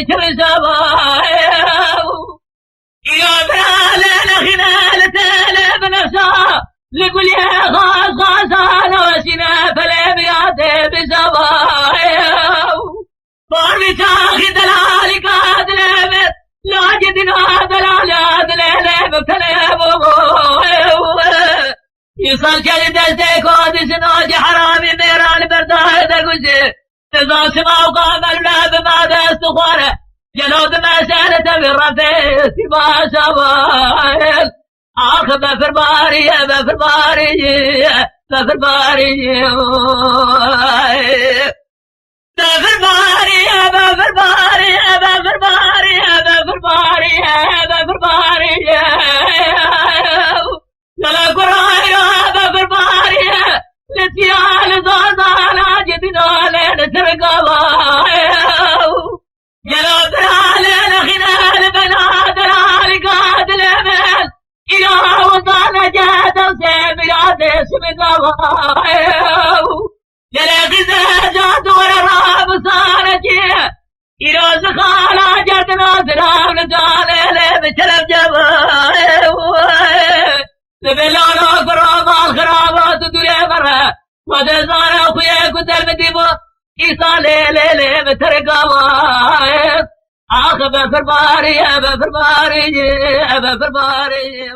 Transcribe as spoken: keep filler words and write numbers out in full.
Çirşava. Ya bira lê nexîne li têlê binefşa, li gulê xaş xaşan weşîne pelê bira tê bijava. Parvî çaxî delalî ka dilê min, lacê dîna delala dilê lê min pelê bo. Însan çelî destê ku dijina cî heramî mêran berdayê dergujê. Dizan şima û qamel me bi me dest xware. Gelo dimeşe li tevî refê sîma şavan. Ax befirbarî ye, befirbarî ye, befirbarî ye. Befirbarî ye, befirbarî ye, befirbarî ye, befirbarî ye, befirbarî ye. Gele kuraya befirbarî ye. Li tiya li zazana cedînane li tirgava. Gelo birale li xîne li bela delali gadile ben. Îra wezane cedem se birate simigava. Gele xize can dore rabisane ki. Îro zixala cerdina zilam li canê lê bi çerem ceva. Li belana kura mal xiraba tu dûrê mere. Xwedê zana xuyê ku der min dîbo. Îsa lê lê lê bi tergava. Ax befirbarî ye, befirbarî ye, befirbarî ye.